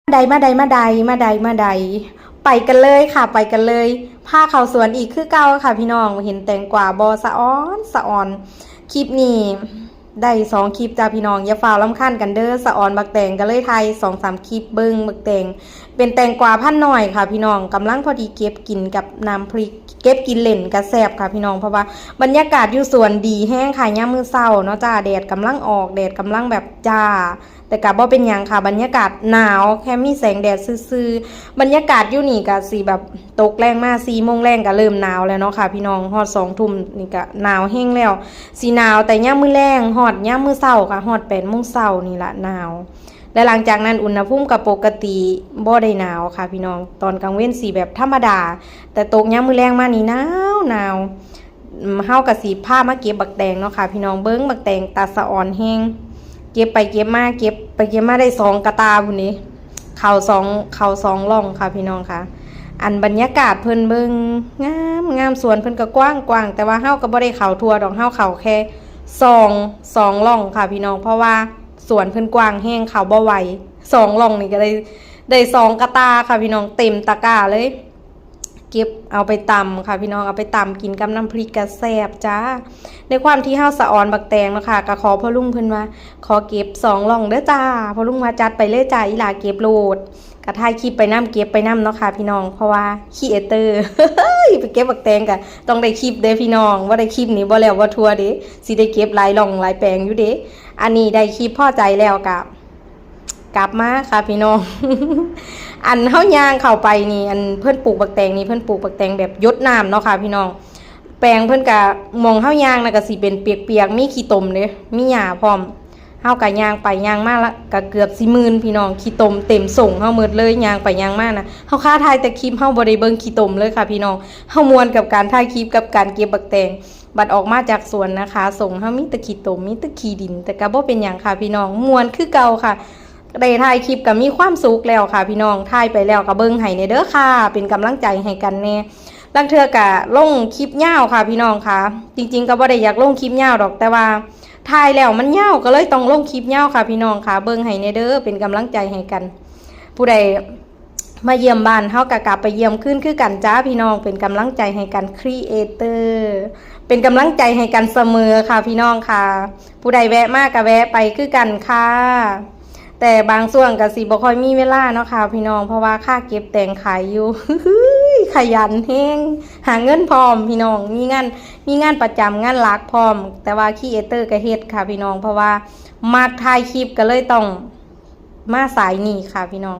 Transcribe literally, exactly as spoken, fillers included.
มาใดมาใดมาใดมาใดมาใด ไปกันเลยค่ะ ไปกันเลย พาเข้าสวนอีกคือเก่าค่ะพี่น้อง เห็นแตงกวาบ่ สะออนสะออน คลิปนี้ได้สองคลิปจ้าพี่น้อง อย่าฟ้าวรำคาญกันเด้อ สะออนบักแตงก็เลยถ่ายสองสามคลิปเบิ่งบักแตง เป็นแตงกวาพันธุ์น้อยค่ะพี่น้อง กำลังพอดีเก็บกินกับน้ำพริก เก็บกินเล่นก็แซ่บค่ะพี่น้อง เพราะว่าบรรยากาศอยู่สวนดีแฮงค่ะ ยามมื้อเช้าเนาะจ้า แดดกำลังออก แดดกำลังแบบจ้า แต่ก็บ่เป็นหยังค่ะ บรรยากาศหนาว แค่มีแสงแดดซื่อๆ บรรยากาศอยู่นี่ก็สิแบบตกแลงมาสี่โมงแลงก็เริ่มหนาวแล้วเนาะค่ะพี่น้อง ฮอดสองทุ่มนี่ก็หนาวแฮงแล้ว สิหนาวแต่ยามมื้อแลง ฮอดยามมื้อเช้าก็ฮอดแปดโมงเช้านี่ละหนาว และหลังจากนั้นอุณหภูมิก็ปกติ บ่ได้หนาวค่ะพี่น้อง ตอนกลางเว็นสิแบบธรรมดา แต่ตกยามมื้อแลงมานี่หนาวหนาว อืม เฮาก็สิพามาเก็บบักแตงเนาะค่ะพี่น้อง เบิ่งบักแตงตาสะออนแฮง เก็บไปเก็บมา เก็บไปเก็บมาได้สองกะตาพุ้นเด้ เข้าสอง เข้าสองร่องค่ะพี่น้องค่ะ อันบรรยากาศเพิ่นเบิ่งงามงาม สวนเพิ่นก็กว้างกว้าง แต่ว่าเฮาก็บ่ได้เข้าทั่วดอก เฮาเข้าแค่สอง สองร่องค่ะพี่น้อง เพราะว่าสวนเพิ่นกว้างแฮง เข้าบ่ไหว สองร่องนี่ก็ได้ ได้สองกะตาค่ะพี่น้อง เต็มตะกร้าเลย เก็บเอาไปตำค่ะพี่น้อง เอาไปตำกินกับน้ำพริกกะแซ่บจ้า ในความที่เฮาสะออนบักแตงเนาะค่ะ ก็ขอพ่อลุงเพิ่นว่า ขอเก็บสองร่องเด้อจ้า พ่อลุงว่าจัดไปเลยจ้า อีหล่าเก็บโลด ก็ถ่ายคลิปไปนำ เก็บไปนำเนาะค่ะพี่น้อง เพราะว่าครีเอเตอร์ ไปเก็บบักแตงก็ต้องได้คลิปเด้พี่น้อง บ่ได้คลิปนี่บ่แล้วบ่ทั่วเด้ สิได้เก็บหลายร่องหลายแปลงอยู่เด้ อันนี้ได้คลิปพอใจแล้วก็ กลับมาค่ะพี่น้อง อันเฮาย่างเข้าไปนี่ อันเพิ่นปลูกบักแตงนี่ เพิ่นปลูกบักแตงแบบหยดน้ำเนาะค่ะพี่น้อง แปลงเพิ่นกะ หม่องเฮาย่างน่ะกะสิเป็นเปียกๆ มีขี้ตมเด้ มีหญ้าพร้อม เฮากะย่างไปย่างมาละกะเกือบสิหมื่นพี่น้อง ขี้ตมเต็มส่งเฮาหมดเลย ย่างไปย่างมานะ เฮาคาถ่ายแต่คลิป เฮาบ่ได้เบิ่งขี้ตมเลยค่ะพี่น้อง เฮาม่วนกับการถ่ายคลิปกับการเก็บบักแตง บัดออกมาจากสวนนะคะ ส่งเฮามีแต่ขี้ตม มีแต่ขี้ดิน แต่กะบ่เป็นหยังค่ะพี่น้อง ม่วนคือเก่าค่ะ ได้ถ่ายคลิปก็มีความสุขแล้วค่ะพี่น้อง ถ่ายไปแล้วก็เบิ่งให้แหน่เด้อค่ะ เป็นกำลังใจให้กันแหน่ ลางเทื่อก็ลงคลิปยาวค่ะพี่น้องค่ะ จริงๆ ก็บ่ได้อยากลงคลิปยาวดอก แต่ว่าถ่ายแล้วมันยาว ก็เลยต้องลงคลิปยาวค่ะพี่น้องค่ะ เบิ่งให้แหน่เด้อ เป็นกำลังใจให้กัน ผู้ใดมาเยี่ยมบ้านเฮาก็กลับไปเยี่ยมคืนคือกันจ้าพี่น้อง เป็นกำลังใจให้กัน ครีเอเตอร์ เป็นกำลังใจให้กันเสมอค่ะพี่น้องค่ะ ผู้ใดแวะมาก็แวะไปคือกันค่ะ แต่บางช่วงก็สิบ่ค่อยมีเวลาเนาะค่ะพี่น้อง เพราะว่าคาเก็บแตงขายอยู่ ขยันแฮง หาเงินพร้อมพี่น้อง มีงาน มีงานประจำ งานหลักพร้อม แต่ว่าครีเอเตอร์ก็เฮ็ดค่ะพี่น้อง เพราะว่ามักถ่ายคลิปก็เลยต้องมาสายนี้ค่ะพี่น้อง